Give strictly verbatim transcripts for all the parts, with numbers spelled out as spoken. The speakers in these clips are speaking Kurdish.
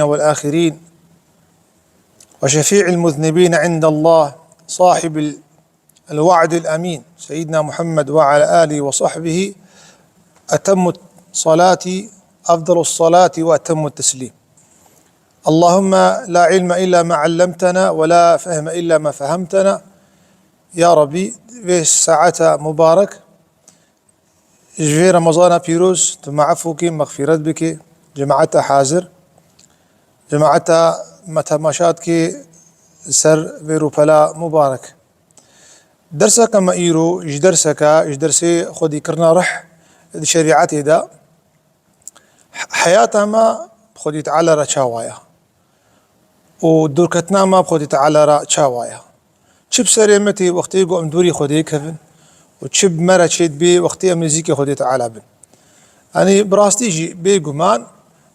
والآخرين وشفيع المذنبين عند الله صاحب ال-، الوعد الأمين سيدنا محمد وعلى آله وصحبه أتم الصلاة، أفضل الصلاة وأتم التسليم. اللهم لا علم إلا ما علمتنا ولا فهم إلا ما فهمتنا. Ya Rabî, vê saeta mubarek ji vê Remezana pîroz tu me efû kî, mexfîret bikî, cemaeta hazir, cemaeta me temaşa dikî ser vê rûpela mubarek. Derseke me îro ji derseke, ji dersê xwedîkirina rih di şerîetê de, heyata me bi Xwedî Teala re çawa ye? û dûrketina me bi Xwedî Teala re çawa ye? Çi bi serê me tê wextê ku em dûrî Xwedê kevin û çi bi me re çêdibê wextê em nêzîkî Xwedê Teala bin? Yanî bi rastî jî bêguman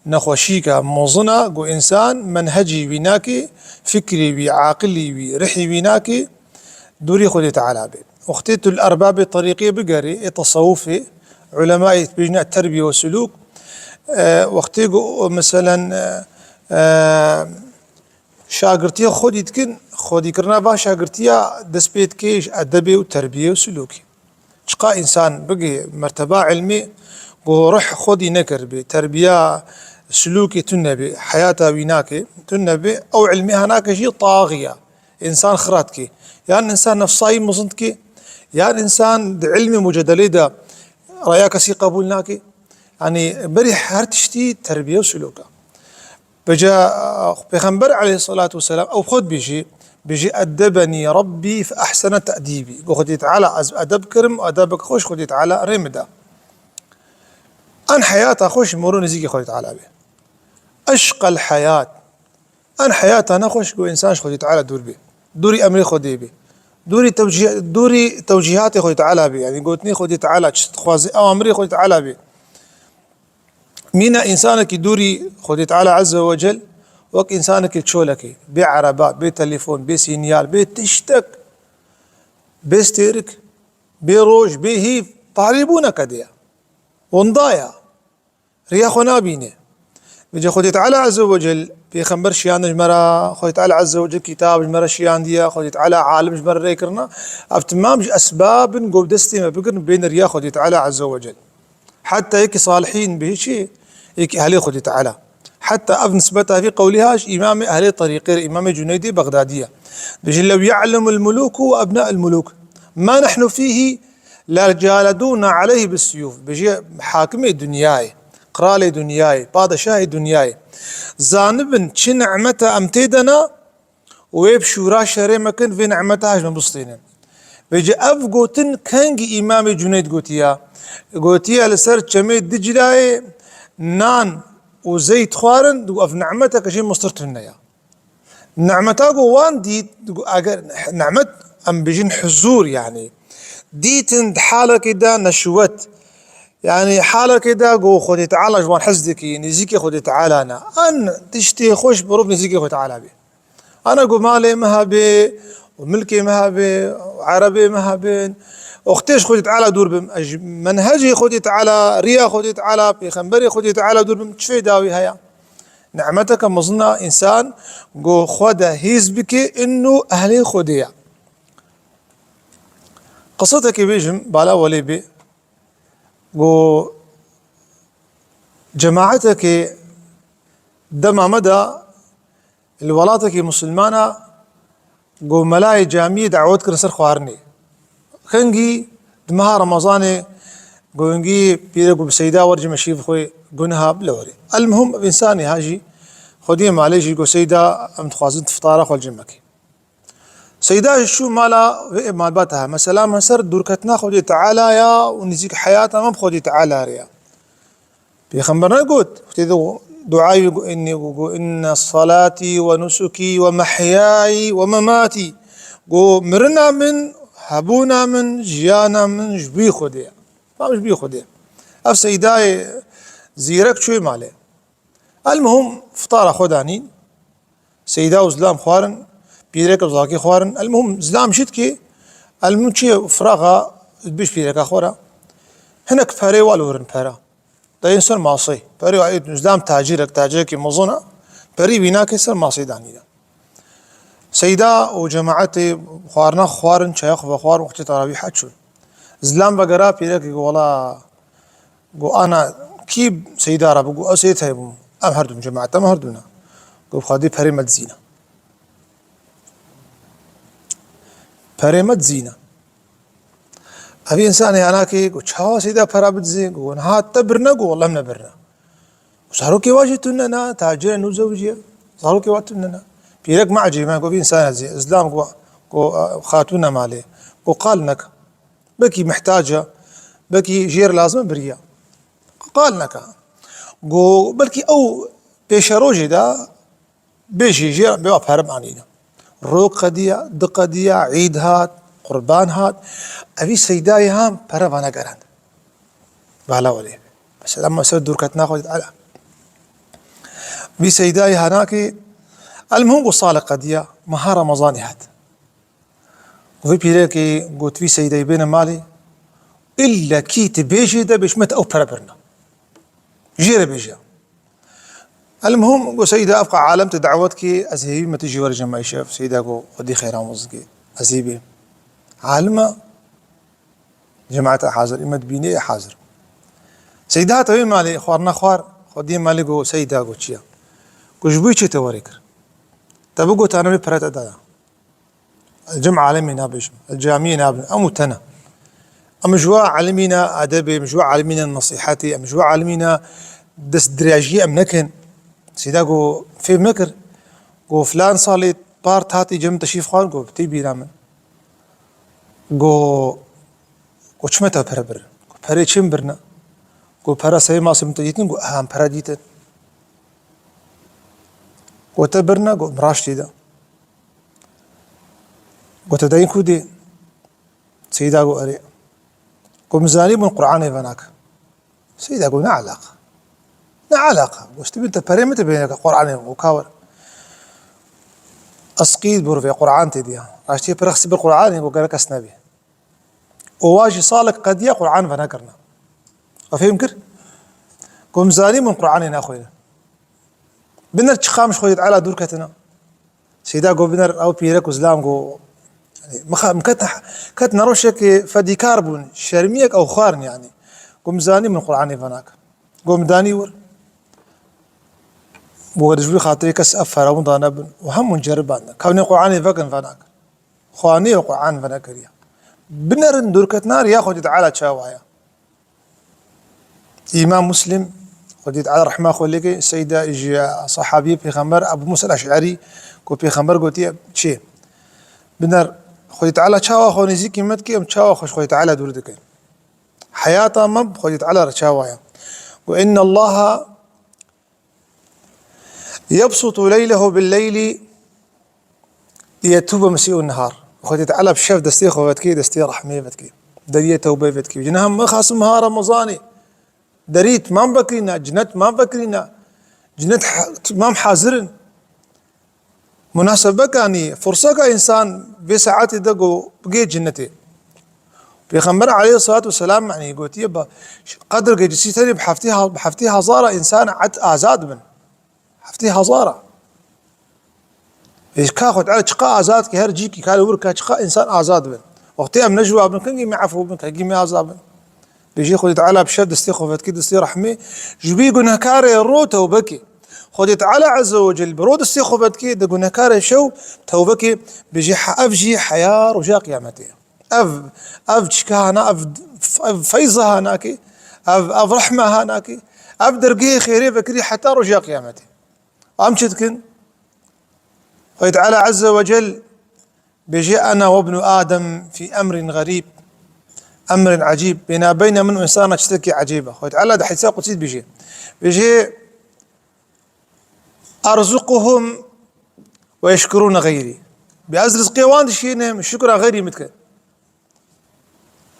nexweşîke mezin e ku însan menhecî wî nake, fikrê wî, aqilî wî, rihî wî nake, dûrî Xwedê Teala bê. Wextê tu li erbabê terîqê bigerî, ê tesewufê, ulemayê dibêjine terbiye û sulûk, e, wextê ku, meselen, e, e, şagirtiya xwedî dikin, xwedîkirina va şagirtiya dest pê dike ji edebê û terbiyê û sulûkê. Çiqa însan bigê merteba ilmê, ku rih xwedî nekiribê, terbiya sulûkê tune bê, heyata wî nake, tune bê, ew ilmê hanake jî taxiya. Însan xirat dike. Yan însan nefsayî mezin dike, yan însan di ilmê mucedelê de raya kesî qebûl nake. Yanî berî her tiştî terbiye û sulûk e. Vêca Pêxember aleyhissalatu vesselam ew xwe dibêjî, bêjî, "Eddebenî Rabbî fe ehsene te'dîbî." Got, "Xwedî Teala ez edeb kirim, edebek xweş Xwedî Teala rê min da." En heyata xweş moro nêzîkî Xwedî Teala bê. Eşqel heyat. En heyata nexweş ku însan ji Xwedî Teala dûr bê. Dûrî emrê Xwedê bê. Dûrî tewcî-, dûrî tewcîhatê Xwedî Teala bê. Yanî gotinê Xwedî Teala çi dixwaze, ew emrê Xwedî Teala bê. Mîna însanekî dûrî Xwedê Teala Azze ve Cel wek însanekî çolekê, bê ereba, bê telefon, bê sînyal, bê tiştek, bê stêrik, bê roj, bê hîv, tarî bûneke dê ye. Winda ye. Riya xwe nabîne. Vêca Xwedê Teala Azze ve Cel pêxember şiyandin ji me re, Xwedê Teala Azze ve Cel kitab ji me re şiyandiye, Xwedê Teala alim ji me re rê kirina. Ev timam ji esbab in ku bi destê me bigirin bêne riya Xwedê Teala Azze ve Cel. Heta yekî salihîn bê çi? Yekî ehlê Xwedê Teala. Heta ev nisbeta vî qewlî ha ji îmamê ehlê terîqê re, îmamê Cuneydê Bexdadî ye. Dibêje, "Lew ya'lemul mulûku we ebna'ul mulûk ma nehnu fîhî lecaledûna aleyhî bissiyûf." Bêje, hakimê dinyayê, qralê dinyayê, padişahê dinyayê zanibin çi nimeta em tê de ne, û wê bi şûra şerê me kin, vê nimeta ji me bistînin. Vêca ev gotin kengî Îmamê Cuneyd gotiya? Gotiya li ser çemê Diclayê nan û zeyt xwarin, digo ev nimeteke jê mistir tune ya. Nimeta ku wan dît, digo eger nimet em bijin huzûr yanî, dîtin di halekê de neşwet, yanî halekê de ku Xwedê Teala ji wan hez dikî, nêzîkî Xwedê Teala ne. An tiştê xweş mirov nêzîkî Xwedê Teala bê. Ana ku malê me hebe û milkê me hebe û erebê me hebin, wextê ji Xwedê Teala dûr bim, ez ji menhecê Xwedê Teala, riya Xwedê Teala, pêxemberê Xwedê Teala dûr bim, çi fêda wî heye? Nimeteke mezin e însan ku xwe de hîs bike, inu ehlê Xwedê ye. Qisetekê bêjim, bala welê bê, ku cemaetekê dema me de li welatekî misilmana ku melayê camiyê dawet kirin ser xwarinê. Kengî di meha Remezanê ku hingî pîrek û bi seyda wercime şîv xwe guneha bi lewerê. Elmuhim ev însanê ha jî xwediyê malê jî ku seyda em dixwazin tiftara xwe li cem mekê. Seyda ji çû mala vê malbata he. Mesela me ser dûrketina Xwedê Teala ya û nêzîk heyata me bi Xwedê Teala re ya. Pêxember negot, wextê de duayê wî got, "Innî", got, "Inne salatî ve nusukî ve mehyayî ve mematî." Got, "Mirina min, hebûna min, jiyana min ji bo Xwedê ye." Tam ji bo Xwedê. Ev seydayê zîrek çûyê malê. Elmuhim, fitara xwe danîn. Seyda û zilam xwarin, pîrek û zazakî xwarin. Elmuhim, zilam jî dikê, elmuhim çi firaxa dibêj pîreka xwe re. Hinek perê wa li wir in pera. Dayên ser masê. Perê wa êdin zilam tacîrek, tacîrekî mezin e. Perî wî nake ser masê danîne. Seyda û cemaetê xwarina xwarin, çaya xwe vexwarin, wextê terawîha çûn. Zilam vegera pîrekê got, wela, got, ana kî Seyda re bû? Got, ew Seyd hebû. Em her du, cemaet, em her du ne. Got, bi Xwedê perê me dizîne. Perê me dizîne. Evî însanê hanakê got, çawa Seyda pera bidizê? Got, niha te birine? Got, wela min nebirine. Zarokê wa jî tune ne, tacir e, nû zewiciye. Zarokê wa tune ne. Pîrek me ecêb e, got, vî însan ez ê. Îslam got, got, xatûne malê. Got, qal neke. Belkî mihtac e, belkî jêr lazim e, biriye. Qal neke. Got, belkî ew pêşerojê de bêjî jê bê pere anîne. Rok qediya, du qediya, îd hat, qurban hat. Evî Seydayê han pere venegerand. Vala welê. Mesela, me ser dûrketina Xwedê Teala. Vî Seydayê hanakê, el muhim got, salek qediya, meha Remezanê hat. Vî pîrekê got, vî Seydayê bêne malê, îlle kî tu bêjî de bêj me te ew pere birine. Jê re bêje. El muhim got, Seyda, evqa alem te dawet kê, ez hêvî me tu jî were cema îşev. Seyda got, Xwedî xeyran wizikê, ez ê bêm. Alime, cemaeta hazir, îme dibînê ê hazir. Seyda hate wê malê, xwarina xwar, Xwediyê malê got, Seyda, got, çi ye? Got, ji bo çi te were kir? Te bigotane wê pere te daya. Ez cem alemê nabêjim, ez camiyê nabim, em û te ne. Em ji we alimîna edebê, em ji we alimîna nesîhetê, em ji we alimîna destdirêjiyê em nekin. Seyda got, fêm nekir. Got, filan salê part hatî cem teşrîf xwar, got, tê bîra min. Got, got, çima te pere bir? Got, perê çi min birine? Got, pera serê masê min te dîtin? Got, aha, em pere dîtin. Got, te birine? Got, min raştî de. Got, te dayîn ku dê? Seyda got, erê. Got, min zanîbûn Qur'anê venake. Seyda got, ne alaqa? Ne alaqa? Got, işte bin te perê min te bêneke Qur'anê û kawer. Esqîd bir vê Qur'an tê diya. Raştî pere xisî bir Qur'anê got, gerek kes nebî. Û wa jî salek qediya Qur'an venekirine. Wa fêm kir? Got, min zanîbûn Qur'anê naxwêne. Biner çiqa min ji Xwedê Teala dûr ketine. Seyda got, biner ew pîrek û zilam got, yani, min ket, ket neroşekê fedîkar bûn, şermiyek ew xwarin yani. Got, min zanî min Qur'anê venak. Got, min danî wir. Got, ji wî xatirê kes ev ferawin da nebin û hemûn ceribandin. Kevnê Qur'anê vekin venak. Xwanê û Qur'an venekiriye. Binerin dûrketina riya Xwedê Teala çawa ye. Îmam Muslim, Xwedê Teala rehma xwe lê ke, Seyda ji sahabiyê Pêxember Ebu Musa el-Eş'erî, ku Pêxember gotiye, çê? Biner, Xwedê Teala çawa xwe nêzîkî me dike, em çawa xwe ji Xwedê Teala dûr dikin. Heyata me bi Xwedê Teala re çawa ye? Got, inna Allaha yebsutu leylehu bil leyli liyetûbe musî'un nehar. Xwedê Teala bi şev destê xwe vedikê, destê rehmê vedikê. Deriyê tewbê vedikê. Cina hem mixasim ha Remezanê. Derî timam vekirîne, cinet timam vekirîne. Cinet ha-, timam hazir in. Munasebeka nî, furseka însan vê saetê de got bigê cinetê. Pêxember aleyhissalatu vesselam, yanî, gotiye, ba, qedr gecesî tenê bi heftê ha-, bi heftê hezara însan et azad bin. Heftê hezara. Ê, ka Xwedê Teala çiqa azad ke, her cîkî ka li wir ke çiqa însan azad bin. Wextê em ne ji wa bin, kengî me efû bin, kengî me azad bin. Bêjî Xwedê Teala bi şev destê xwe vedikê, destê rehmê, ji wî gunehkarê ro tewbe ke. Xwedê Teala Azze ve Cel bi ro destê xwe vedikê, di gunehkarê şew tewbe ke, bêjî he-, ev jî heya roja qiyametê ye. Ev, ev çika hana, ev, ev feyza hana ke, ev, ev rehma hana ke, ev dergehê xêrê vekirî heta roja qiyametê. Em çi dikin? Xwedê Teala Azze ve Cel bêjê, "Ena we ibnu Adem fî emrin xerîb, emrin ecîb." Bênabeyna min û însana çitekî ecêb e. Xwedê Teala di hedîsa qudsî dibêjê. Bêjê, "Erzuquhum ve yeşkurûne xeyrî." Bi ez rizqê wan dişînim, şukra xeyrî min dikin.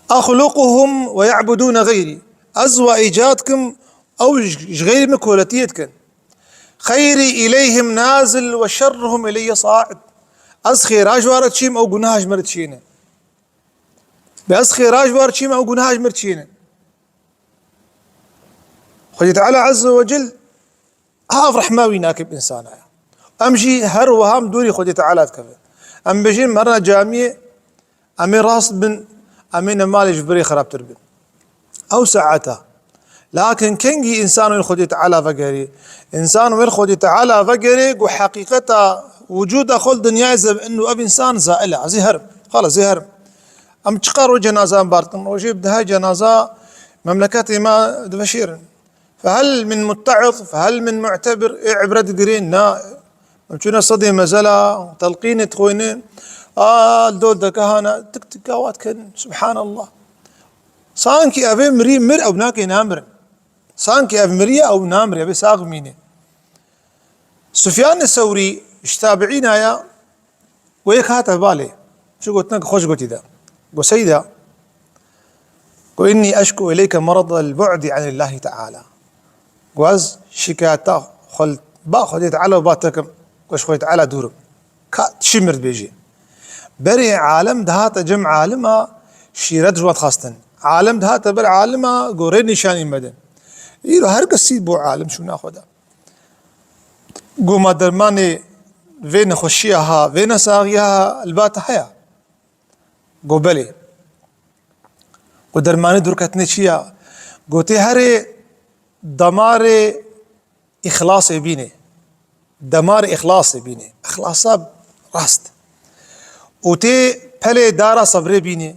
"Axluquhum ve ya'budûne xeyrî." Ez wa îcad kim, ew ji, ji xeyrî min koletiyê dikin. "Xeyrî ileyhim nazil ve şerruhum ileyye said." Ez xêra ji wan re diçîm, ew gunaha ji min re diçînin. Bi ez xêra ji wan re diçîm, ew gunaha ji min re diçînin. Xwedê Teala Azze ve Cel, ha ev rehma wî nake bi însana ya. Em jî her wiha em dûrî Xwedê Teala dikevin. Em bêjin merna camiyê, em ê rast bin, em ê nemalê ji birê xerabtir bin. Ew saeta. Lakin kengî însan wê Xwedê Teala vegerê? Însan wê Xwedê Teala vegerê ku heqîqeta wicûda xwe li dinyayê zeb û ev însan zail e. Ez ê herim. Xalas, ez ê herim. Em çiqas roj cenaza em bar dikin? Rojê bi dehê cenaza memleketê me diveşêrin. Fehel min mutte'iz, fehel min mu'tebir, ê ibret girê? Na. Em çûne sedê mezela, telqînê dixwînin, a, li dol deke hane, tik tik gawa dikin. Subhanallah. Sankî ev ê mirî mir, ew nake namirin. Sankî ev miriye, ew namire, ev ê sax bimîne. Sufyan Sewrî, ji tabiîna ya, Û yek hate balê, çi gotinek xweş gotî de. Go seyda, go, "Innî eşku ileyke meradel bu'di anillâhi teala." Go ez şikayeta xwe li ba Xwedê Teala û ba te kim, go ji Xwedê Teala dûr im. Ka çi mir dibêjî? Berê alem dihate cem alima şîret ji wan dixwestin. Alem dihate ber alima go rê nîşanî me din. Îro her kesî bo alim şûna xwe de. Go ma dermanê vê nexweşiya ha, vê nesaxiya ha, li ba te heye? Go belê. Go dermanê dûrketinê çi ya? Go tê herê damarê îxlasê bînê. Damarê îxlasê bînê. Îxlasa rast. Û tê pelê dara sebrê bînê.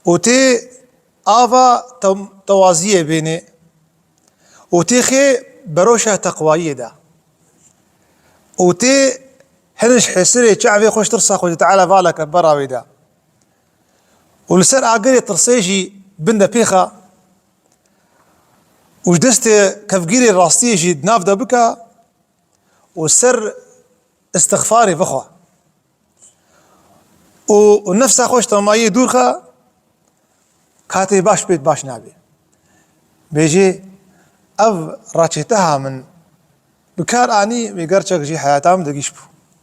Û tê ava te-, tewaziyê bênê. Û tê xê beroşa teqwayiyê de. Û tê hin ji hesirê çavê xwe ji tirsa Xwedê Teala valeke bera wê de. Û li ser agirê tirsê jî bin de pêxa. Û ji destê kevgîrê rastiyê jî di nav de bike. Û ser istixfarê bixwe. Û, û nefsa xwe ji temayê dûr xe, katê baş pêt baş nabê. Bêjê, ev raçêteha min bi kar anî, wê gerçek jî heyata min digîş bû.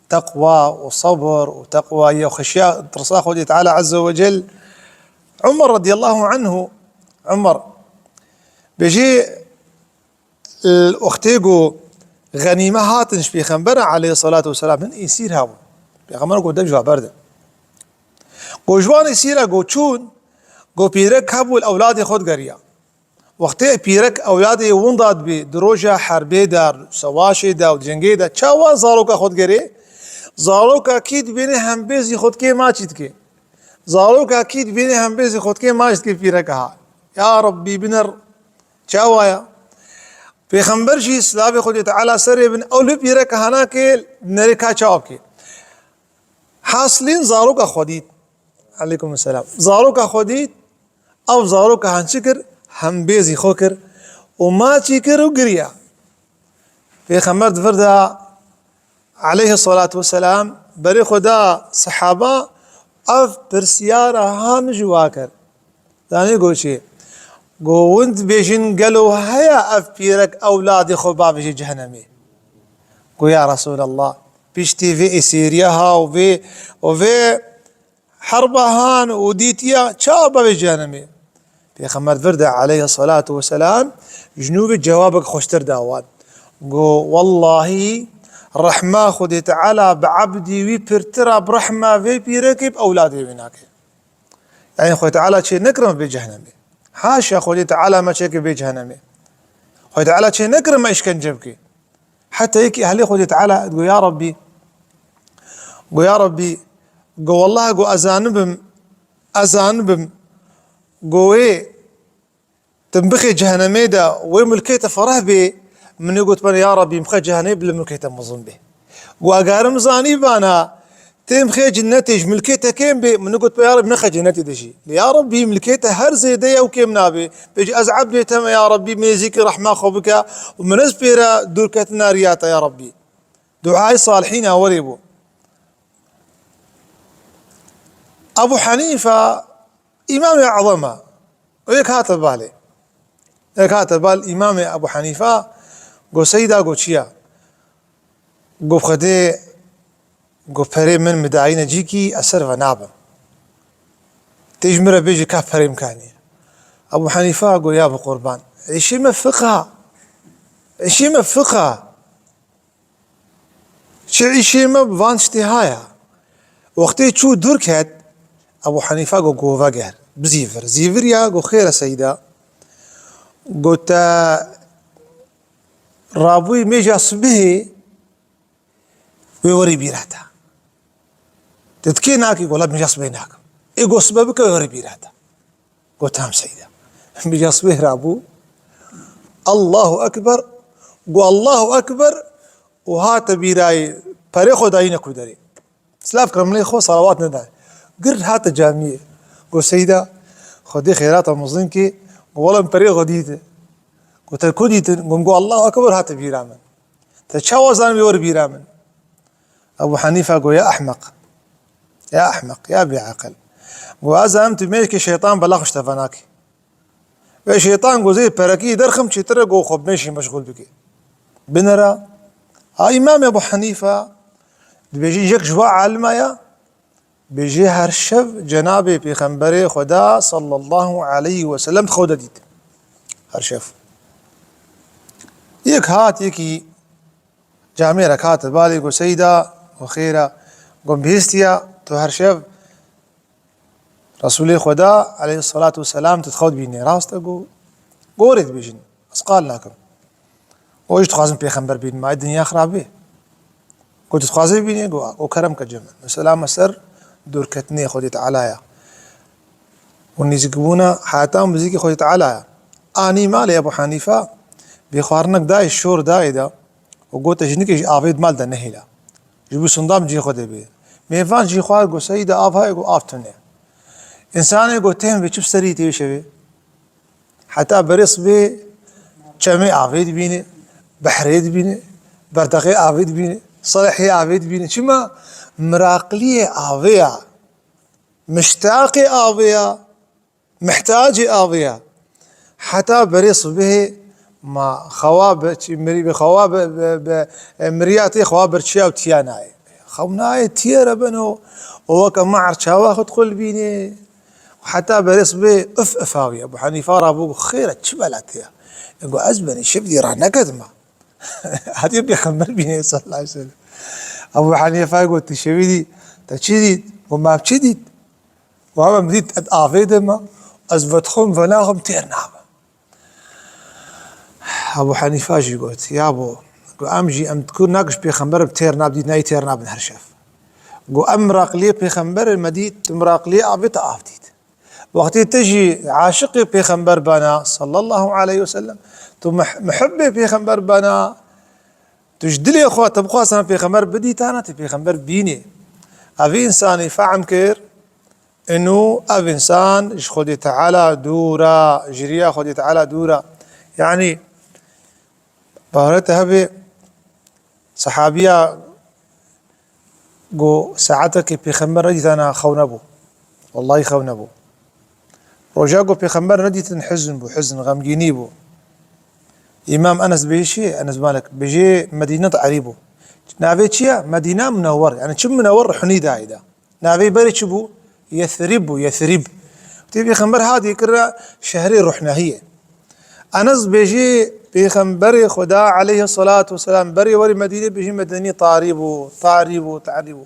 Teqwa û sebir û teqwayî û xişya tirsa Xwedê Teala Azze ve Cel. Umar radiyallahu anhu, Umar, bêjê, L-, wextê ku xenîme hatin ji Pêxembera aleyhissalatu vesselam, hin îsîr hebû. Pêxember ku dev ji we berdin. Ku ji wan îsîra ku çûn, ku pîrek hebû li ewladê xwe digeriya. Wextê pîrek ewladê winda dibê, di roja herbê de, sewaşê de û cengê de, çawa zaroka xwe digerê? Zaroka kî dibêne hembêzî xwe dikê, maçî dikê. Zaroka kî dibêne hembêzî xwe dikê, maç dikê pîreka ha. Ya Rabbî, biner. Çawa ya? Pêxember jî, silavê Xwedê Teala serê bin, ew li pîreka hana kê, nerê ka çawa bikê. Hasilîn zaroka xwe dît. Aleykum selam. Zaroka xwe dît, ev zaroka han çi kir? Hembêzî xwe kir û maçî kir û giriya. Pêxember di vir de aleyhi salatu vesselam, berê xwe da sehaba, ev pirsiyara han ji wa kir. Zanî got çi? Got, hûn dibêjin gelo heye ev pîrek ewladê xwe bavêje cehenemê? Got, ya Resulallah, piştî vê êsêriya ha û vê, û vê herba han û dîtiya çawa bavêje cehenemê? Pêxember vir de aleyhi salatu vesselam ji nû vê cewabek xweştir da wan. Got, wellahî rehma Xwedê Teala bi ebdî wî pirtir e bi rehma vê pîrekê bi ewladê wê nake. Yanî Xwedê Teala çê nekirime bê cehenemê. Haşa Xwedê Teala me çêke bê cehenemê. Xwedê Teala çê nekirime îşkence bike. Heta yekî ehlê Xwedê Teala digo, ya Rabbî, go ya Rabbî, go wallah, go ez zanibim, ez zanibim, go wê tim bixê cehenemê de, wê milkê te fereh bê, min ê gotibana, ya Rabbî, mixwe cehenemê, bila milkê te mezin bê. Go eger min zanîbana, tê mixê cinnetê, ji milkê te kêm bê, min ê gotibana, ya Rabbî, nexe cinnetê de jî. Lê ya Rabbî, milkê te her zêde ye û kêm nabê. Bêjî, ez ebdê te me, ya Rabbî, min nêzîkî rehma xwe bike û min nez pê re dûrketina riya te, ya Rabbî. Duayê salihîna werê bû. Ebu Henîfe îmamê ezem e. Û yek hate balê. Yek hate bal îmamê Ebu Henîfe, go seyda, go çi ya? Go Xwedê, go perê min midayîne cîkî, ez ser ve nabim. Tê ji min re bêjî ka perê min kanî. Ebu Henîfe go ya bi qurban. Îşê me fiqh a. Îşê me fiqh a. Îşê me bi van tiştê haya. Wextê çû dûr ket, Ebu Henîfa got, "Go veger, bizîvir." Zîvir ya, got, "Xêr e Seyda." Got, "Te rabûyî mêja sibihê wê werî bîra te." Te dikê nakî, got, "La mêja sibihê nakim." Ê got, "Sibe bike wê werî bîra te." Got, "Tam Seyda." Mêja sibihê rabû. Allahu Ekber. Got, "Allahu Ekber." Û hate bîrayî, perê xwe dayîne ku derê. Silav kirin milê xwe, salawat neda. Gir hate camiyê. Got, "Seyda, Xwedê xêrata mezin kê." Got, "Wela min perê xwe dîte." Got, "Te ku dîtin?" Got, "Min got Allahu Ekber, hate bîra min." "Te çawa zanibî wer bîra min?" Ebu Henîfa got, "Ya ehmeq. Ya ehmeq, ya bêeqil." Got, "Ez zanim tu mêşkê şeytan bela xwe ji te venakî." Ve şeytan got, "Zê perekî derxim çêtir e, got xwe bi mêşê meşgûl bike." Binera, ha Îmam Ebu Henîfa dibêjin, yek ji va alima ya, bêjê her şev Cenabê Pêxemberê Xweda sallallahu aleyhi ve sellem di xew de dît. Her şev. Yek hat, yekî camêrek hate balê, got, "Seyda, got, xêr e?" Got, "Bihîstiya, tu her şev Resûlê Xweda aleyhissalatu vesselam tu di xew dibînî, rast e?" Got, "Gorê dibêjin, ez qal nakim. O jî dixwazim pêxember bînim, ay dinya xirabê." Got, "Tu dixwazî bibînî?" Got, "O kerem ke cem." Mesela me ser dûrketinê Xwedê Teala ya. Û nêzîkbûna heta nêzîkî Xwedê Teala ya. Anî malê Ebu Henîfa, bê xwarinek dayê, şor dayê de û gote, "Jinikê ji avê di mal de nehêla. Ji bo sindam cihê xwe de bê." Mêvan jî xwar, got, "Seyda, av heye?" Got, "Av tune." Însanê got, "Têm vê çi bi serî tê şevê?" Heta berê sibê çemê avê dibîne, behrê dibîne, berdexê avê dibîne, selehê avê dibîne. Çima? Miraqliyê avê ya. Miştaqê avê ya. Mihtacê avê ya. Heta berê sibihê ma xewa bi, çi, mirî bi xewa bi, bi, bi, e, miriya tê xewa birçiya û tiya nayê. Xew nayê, tiyê re beno. O weke mar çawa xwe diqulbînê. Heta berê sibihê uf uf awiya. Ebu Henîfa rabû, got, "Xêr e, çi bela tê ya?" E, got, "Ez benî şev dî ranekedime." Hatiye pêxember bînê sallallahu aleyhi ve sellem. Ebu Henîfa got, "Tu şevî dî, te çi dît?" Got, "Ma çi dît?" Û hema min dît, ez avê de me, ez vedixwim, venaxwim, têr nabim. Ebu Henîfa jî got, "Yabo, got, em jî, em dikur nak ji pêxember bi têr nabdît, nayê têr nabin her şev." Got, "Em miraqliyê pêxember me dît, tu miraqliyê avê te av dît. Wextê te jî aşiqê pêxember bana, sallallahu aleyhi ve sellem, tu mih-, muhibbê pêxember bana, tu ji dilê xwe te bixwastan pêxember bidîtana, tu pêxember bînê." Evî însanî fehm kir, Inu ev însan ji Xwedê Teala dûr e, ji riya Xwedê Teala dûr e. Yanî, bawerê te hebe, sehabiya got, saetekê pêxember nedîtana xew nebû. Wellahî xew nebû. Roja ku pêxember nedîtin hizn bû, hizn, xemgînî bû. Îmam Enes bêjî, Enes Malik, bêjê Medîne tarî bû. Navê çi ye? Medîne Munewwer. Yanî çi Munewwer ruhnî dayê de. Navê berê çi bû? Yesrib bû, Yesrib. Tê pêxember hatî kira şehrê ruhnahiyê. Enes bêjî pêxemberê Xweda aleyhissalatu vesselam berê werî Medînê bêjî Medînê tarî bû, tarî bû, tarî bû.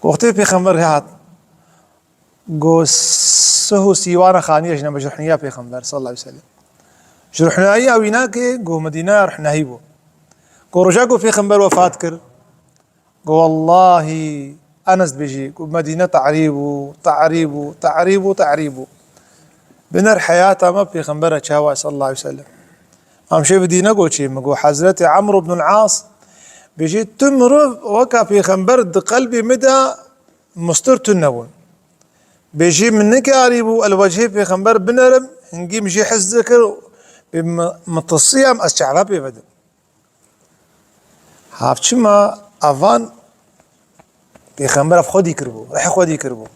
Wextê pêxember hat, got, sih û sîwana xaniye ji nebe ji ruhniya pêxember sallallahu aleyhi ve sellem. Ji ruhnayiya wî nake, got, Medîne ruhnahî bû. Got, roja ku pêxember wefat kir, Got, wellahî, Enes dibêjî, got, Medîne tarî bû, tarî bû, tarî bû, tarî bû. Biner heyata me pêxembera çawa sallallahu aleyhi ve sellem. Em şê bi dîne got çê min, got, Hezretê Amr ibn al-As, bêjî, tu mirov weka pêxember di qelbê min de mustir tune bûn. Bêjî, min nikarî bû el wechê pêxember binerim, hingî min jî hez dikir, bê min, min tisiyam ez çava pê vedim. Hav çima evan Pêxember ev xwedî kiribû, rihê xwedî kiribû.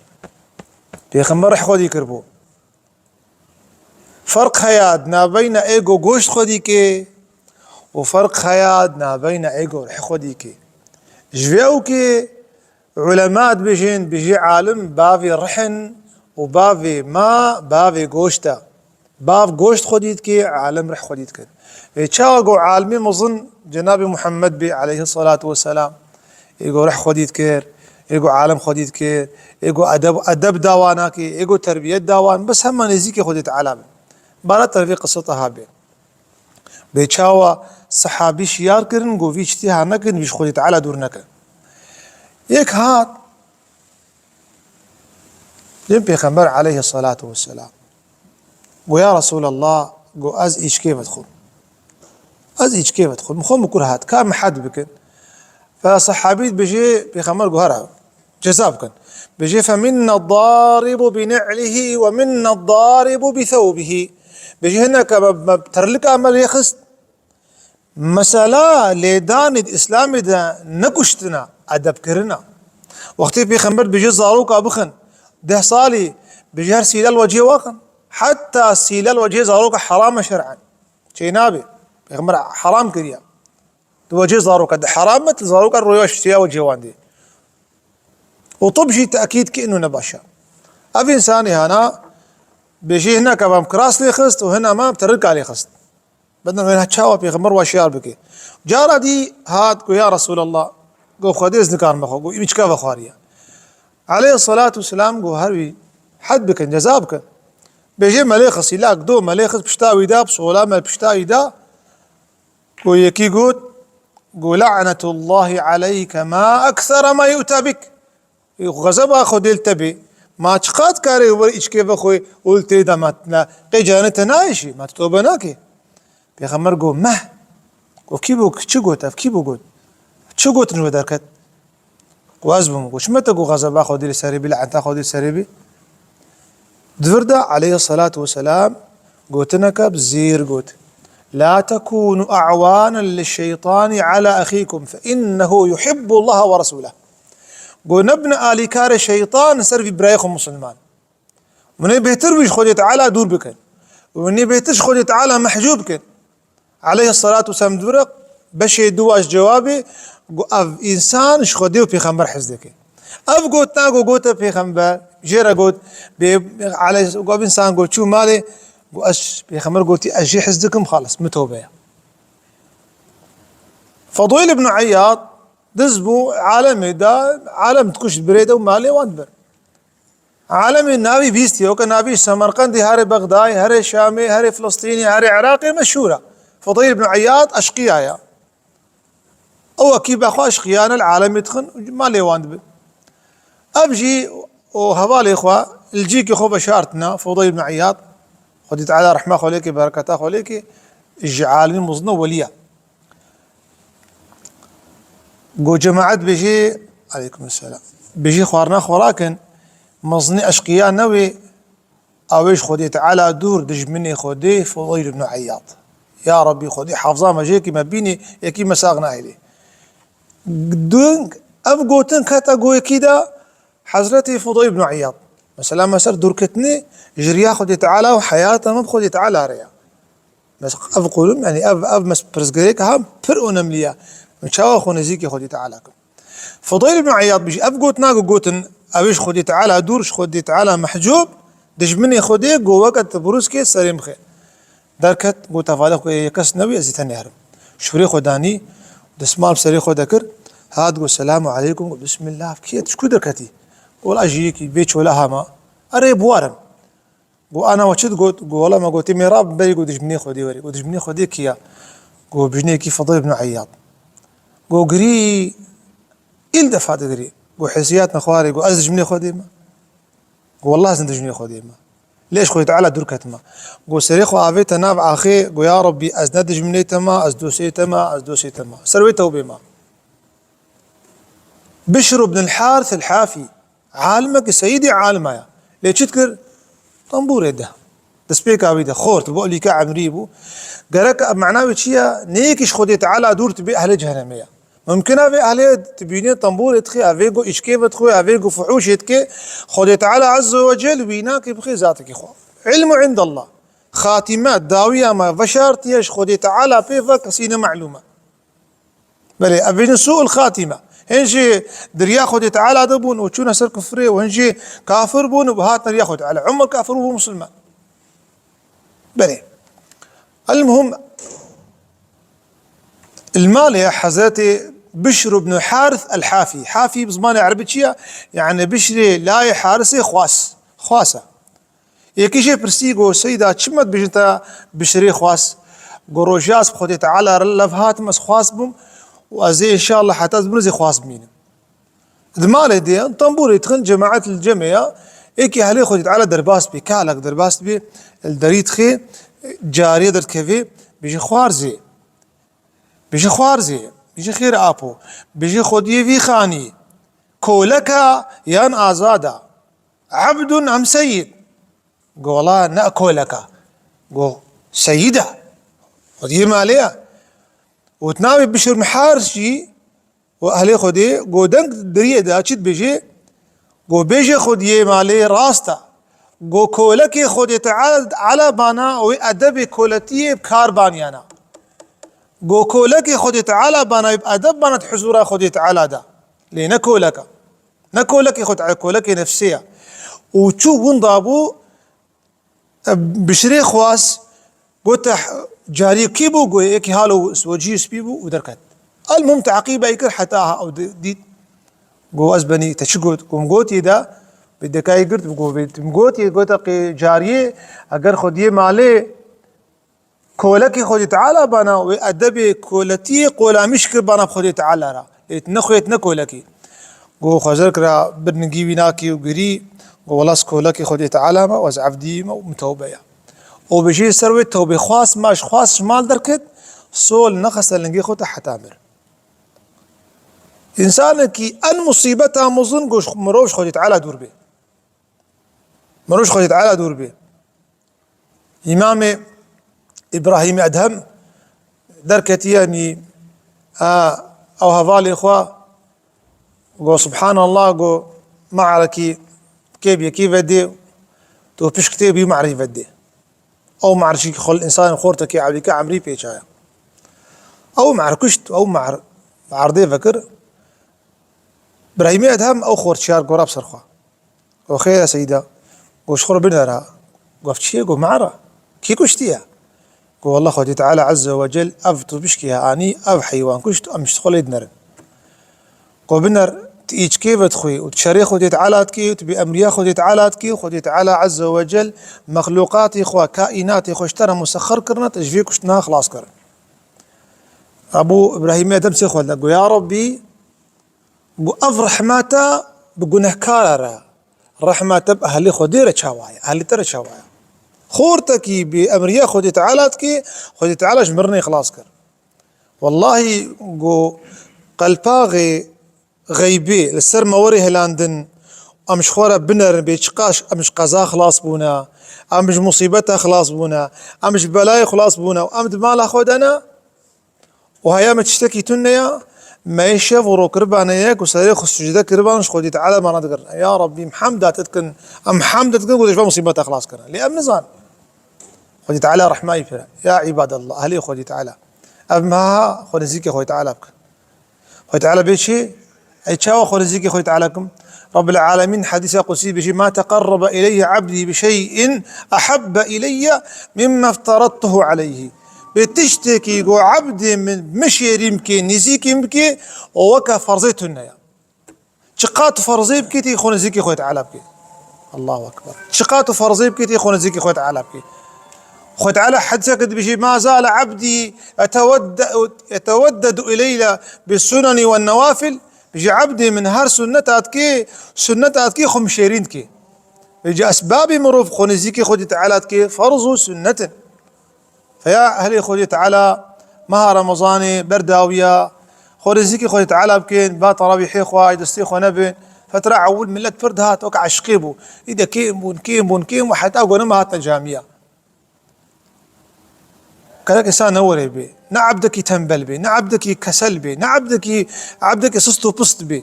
Pêxember rih xwedî kiribû. Ferq heya di navbeyna ê go goşt xwedî kê û ferq heya di navbeyna ê go rih xwedî kê. Ji vê ewkê Ulema dibêjin, bijî alim bavê rih in û bavê ma bavê goşt e. Bav goşt xwedî dike, alim rih xwedî dike. Ê çawa go alimê mezin Cenabê Muhammed bê aleyhissalatu vesselam. ê ku rih xwedî dikir, ê ku alem xwedî dikir, ê ku edeb, edeb dawa nakê, ê ku terbiyet dawan, bes hema nêzîkê Xwedê Teala bin. Bara tervê qisa te ha bê. Bê çawa sehabî şiyar kirin, ku vî çitî ha nekin, vî ji Xwedê Teala dûr nekin. Yek hat, Yên Pêxember aleyhissalatu vesselam. Go ya Resulallah, go ez îçkê vedixwim. Ez îçkê vedixwim. Xwe min kur hat, ka min hed bikin. Fe sehabî dibêje, Pêxember go hera, ceza bikin. Bêje, fe minna daribu bi ni'lihi ve minna daribu bi thawbihi. Bêje, hineke me, me terlika me lê xist. Mesela lêdanê di Îslamê de ne kuştina, edebkirina. Wextê Pêxember dibêje zaroka bixin, deh salî, bêje her sîlel wecihê waxin. Heta sîlel wecihê zaroka heram e şer'en. Çênabe. Pêxember heram kiriye. Di wecihê zaroka de heram e, tu zaroka roya şitiya wecihê wan dê. Û tib jî tekîd kir û ne baş e. Ev însanê hana bêje hineka me kiras lê xist û hina me terika lê xist. Bedin wê çawa Pêxember wa şiyar bike. Cara dî hat go ya Resulallah, go Xwedê ez nikarime xwe, go îçke vexwariye. Aleyhissalatu vesselam go her wî hed bikin, ceza bikin. Bêje me lê xist, îlak do me lê xist pişta wî da, bi sola me pişta wî da. Go yekî got, go le'netullahi aleyke ma eksera ma yu'ta bik. Xezeba Xwedê li te bê. Ma çiqas karê were îçkê vexwe û li tê de ma qey canê te nayêşî, ma tu tobe nakê. Pêxember got, meh. Got, kî bû, çi got ev, kî bû got? Çi gotin ji we derket? Got, ez bûm. Got, çima te got xezeba Xwedê li serê bî, le'neta Xwedê li serê bî? Di vir de aleyhissalatu vesselam gotineke bi zêr got. La tekûnû e'wanen lişşeytanî ala exîkum fe innehu yuhibbullaha ve resûleh. Got, nebine alîkarê şeytan li ser vî birayê xwe misilman. Hûn ê bêhtir wî ji Xwedê Teala dûr bikin. Hûn ê bêhtir ji Xwedê Teala mehcûb bikin. Aleyhissalatu vesselam di vir e, beşê dû ji cewabê, got, ev însan ji Xwedê û Pêxember hez dike. Ev gotina ku gote Pêxember, jê re got, bê, aleyhis-, got, ev însan got, çû malê, got, ez, Pêxember gotî, ez jê hez dikim, xalis, min tobe ye. Fudayl ibn Iyad, diz bû, alemê da, alem dikuşt birê de û malê wan dibir. Alemê navî bîstiye, weke navî Semerqendê, herê Bexdayê, herê Şamê, herê Filistînê, herê Iraqê meşhûr e. Fudayl ibn Iyad eşqiya ye. Ew wekî be xwe eşqiya ne li alemê dixin, malê wan dibin. Ev jî û hevalê xwe li cîkê xwe veşartine, Fudayl ibn Iyad, Xwedî Teala rehma xwe lê ke, bereketa xwe lê ke, ji alimî mezin e, welî ye. Go cemaet bêjê, aleykum selam, bêjê xwarina xwe rakin, mezinê eşqiya newê, ew ê ji Xwedê Teala dûr, dijminê Xwedê Fudayl ibn Iyad. Ya Rabbî, Xwedê hafza me jê kî me bînê, yekî me sax nahêlê. Dûn ev gotin kete go yekî de, Hezretî Fudayl ibn Iyad. Mesela me ser dûrketinê ji riya Xwedê Teala û heyata me bi Xwedê Teala re ye. Mes-, ev qulum, yani ev, ev mes-, pirsgirêk ha pir önemli ye. Min çawa xwe nêzîkî Xwedê Teala kim? Fudayl ibn Iyad bijî, ev gotina ku gotin, ew ê ji Xwedê Teala dûr, ji Xwedê Teala mehcûb, dijminê Xwedê, go weke tu birûskê serê min xê. Derket, got, hevalê xwe yê kes newî, ez ê tenê herim. Şûrê xwe danî, destmal bi serê xwe de kir, hat got, selamu aleykum, got, bismillah, kî ye, tu ji ku derketî? Got, wela ji yekî bê çola hama, erê bi warim. Got, ana we çi digot? Got, wela me gotî mêra bi berî, got, dijminê Xwedê werê. Got, dijminê Xwedê kî ye? Got, bijnekî Fudayl ibn Iyad. Got, girî, îl defa digirî. Got, hesiyat me xwarê, got, ez dijminê Xwedê me. Got, wela ez ne dijminê Xwedê me. Lê ji Xwedê Teala dûr ketime. Got, serê xwe avête nav axê, got, ya Rabbî, ez ne dijminê te me, ez dostê te me, ez dostê te me. Ser wê tewbê me. Bişr ibn el-Harith el-Hafî, alimekî seyîdê alima ya. Lê çi dikir? Tembûrê de. Destpêka wî de xort, bo lîka emrî bû. Gerek mana wî çi ye? Neyekî ji Xwedê Teala dûr tu bê ehlê cehennemê ye. Mumkin e vê ehlê tu bînê tembûrê dixê, evê ku îçkê vedixwe, evê ku fuhûşê dike, Xwedê Teala Azze ve Cel wî nake bixê zatekî xwe. Ilmu indallah. Xatîme, dawiya me veşartiye ji Xwedê Teala pê ve kesî ne melûm e. Belê, ev bêjin sû'ul xatîme. Hin jî di riya Xwedê Teala de bûn û çûne ser kufrê û hin jî kafir bûn û hatine riya Xwedê Teala. Umar kafir bû, musulman. Belê. El-muhim, li malê Hezretê Bişr ibn Harith el-Hafî. Hafî bi zimanê erebî çi ye? Yani Bişrê layê Harisê xwas. Xwas e. Yekî jê pirsî, got, Seyda, çima dibêjin te Bişrê xwas? Got, rojê ez bi Xwedê Teala re lev hatim, ez xwas bûm û ez ê înşallah heta ez bimrim ez ê xwas bimînim. Di malê de ye, tembûrê dixin, cemaet li cem e ya, êkî ehlê Xwedê Teala derbas bê, kalek derbas bê, li derî dixê, cariye derdikeve, bêje xwarzê. Bêje xwarzê, bêje xêr apo, bêje xwediyê vî xanî, koleka yan azada, ebdun em seyid? Go, wela ne koleka. Go, seyid e. Xwediyê malê ye. Û di navê Bişr Mihar jî û ehlê Xwedê, go deng diriyê de çi dibêje? Go bêje Xwediyê malê rast e. Go kolekê Xwedê Teala bana wê edebê koletiyê bi kar baniyana. Go kolekê Xwedê Teala bana wê bi edeb bana di huzûra Xwedê Teala de. Lê ne koleka. Ne kolekê Xwedê Teala, kolekê nefsê ye. Û çû winda bû, Bişirê xwast, gote, cariyê kî bû? Go yekî halo wecî spî bû û derket. Elmuhim teqîbê kir heta ew di-, dît. Go ez benî, te çi got? Go min gotî de, bi dekayê girt, go min gotî, gote qê cariyê, eger xwediyê malê kolekê Xwedê Teala bana, wê edebê koletiyê qolamîş kir bana Xwedê Teala ra. Lê tu ne xwê, tu ne kolekî. Go xwezer kira, bir ningî wî nakî û girî, go wela ez kolekê Xwedê Teala me û ez evdî me û min tewbe ya. Û bijî ser wê tewbê xwast, ma ji xwast ji mal derket, sol nexiste lingê xwe te heta mir. Însanekî en musîbeta mezin go mirov ji Xwedê Teala dûr bê. Mirov ji Xwedê Teala dûr bê. Îmamê Îbrahîmê Edhem derketiye nî, a, ew hevalê xwe go, Subhanallah, go, marekî kê bi yekî vedê, tu pişk tê bî marekî vedê. Ew marekî xol însan xortekî evîke emrî pêçaya. Ew mar kuşt, ew mar erdê vekir. Îbrahîmê Edhem ew xorçiyar gora bi ser xwe. Go xêr e seyda. Go ji xwe re binera. Go ev çi ye? Go mara. Kî kuştiye? Go wela Xwedê Teala Azze ve Cel ev tu bişkî ya anî, ev heywan kuşt, em ji xwe lê dinerin. Go biner, tu îçkê vedixwî û tu şerê Xwedê Teala dikî û tu bi emriya Xwedê Teala dikî, Xwedê Teala Azze ve Cel mexlûqatê xwe, kaînatê xwe ji te re musexer kirine, te ji vê kuştina xilas kirin. Ebû Îbrahîmê Edhem sê xwe dine. Go ya Rebbî, Got, ev rehmeta bi gunehkara re, rehmeta bi ehlê Xwedê re çawa ye, ehlê te re çawa ye? Xortekî bi emriya Xwedê Teala dikê, Xwedê Teala ji mirinê xilas kir. Wellahî, got, qelpaxê xeybê li ser me were hilandin, em ji xwe re binerin bê çiqas em ji qeza xilas bûne, em ji musîbeta xilas bûne, em ji belayê xilas bûne û em di mala xwe de ne, û heya me tiştekî tune ya, me yê şev û ro kiribane yek û serê xwe sucde kiriban ji Xwedî Teala me re digirin. Ya Rebbî, em hemda te dikin, em hemda dikin ku te ji van musîbeta xilas kirin. Lê em nizan. Xwedî Teala rehmayî pir e. Ya îbadallah, ehlê Xwedî Teala. Ev meha xwe nizîkê Xwedî Teala bikin. Xwedî Teala bê çi? Ey çawa xwe nizîkê Xwedî Teala kim? Rabbil Alemîn hedîsa qudsî dibêjî, "Ma teqerrebe ileyye abdî bi şey'in ehebbe ileyye mimme efteradtuhu aleyhi." Bê tiştekî ku ebdê min, min şêrîn bike, nizîkî min bike, o weke ferzê tune ya. Çiqas tu ferzê bikî, tê xwe nizîkî Xwedê Teala bikî. Allahu Ekber. Çiqas tu ferzê bikî, tê xwe nizîkî Xwedê Teala bikî. Xwedê Teala hedîseke dibêjî, "Ma zale abdî yetewedde-, yeteweddedu ileyye bi suneni ve nevafil." Bêjî, ebdê min her sunneta dikê, sunneta dikê xwe min şêrîn dikê. Vêca esbabê mirov xwe nizîkî Xwedî Teala dikê, ferz û sunnet in. Feya ehlê Xwedî Teala, meha Remezanê berdawiya, xwe nizîkî Xwedî Teala bikin, ba terawîhê xwe, ay destê xwe nebin. Fetra ewil millet pir dihat, wek eşqê bû. Îde kêm bûn, kêm bûn, kêm bûn, heta gone me hatine camiya. Gerek însan ne were bê, ne ebdekî tembel bê, ne ebdekî kesel bê, ne ebdekî, ebdekî sist û pist bê.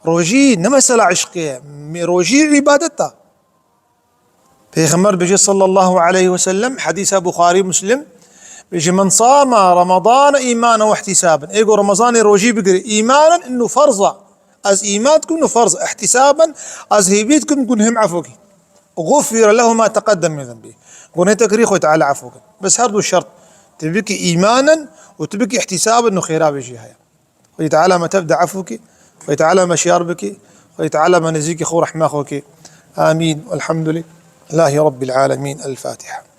Rojî ne mesela eşqê ye, mê-, rojî îbadet e. Pêxember bêje sallallahu aleyhi ve sellem, hedîsa Buxarî, Muslim, bêje, "Men sama Ramadane îmanen ve ihtisaben." Ê ku Remezanê rojî bigire, îmanen, inu ferz e. Ez îman dikim, inu ferz e. Ihtisaben, ez hêvî dikim, gunhê min efû kî. Gufire lehu ma teqeddem min zenbî. Gunhê te kirî Xwedê Teala efû kin. Bes her du şert. Tu bikî îmanen û tu bikî ihtisaben, inu xêra vê jî heye. Xwedî Teala me tev de efû ke, Xwedî Teala me şiyar bike, Xwedî Teala me nêzîkî xwe rehma xwe ke. Amîn. Elhamdulillahî Rabbil alemin. El Fatiha.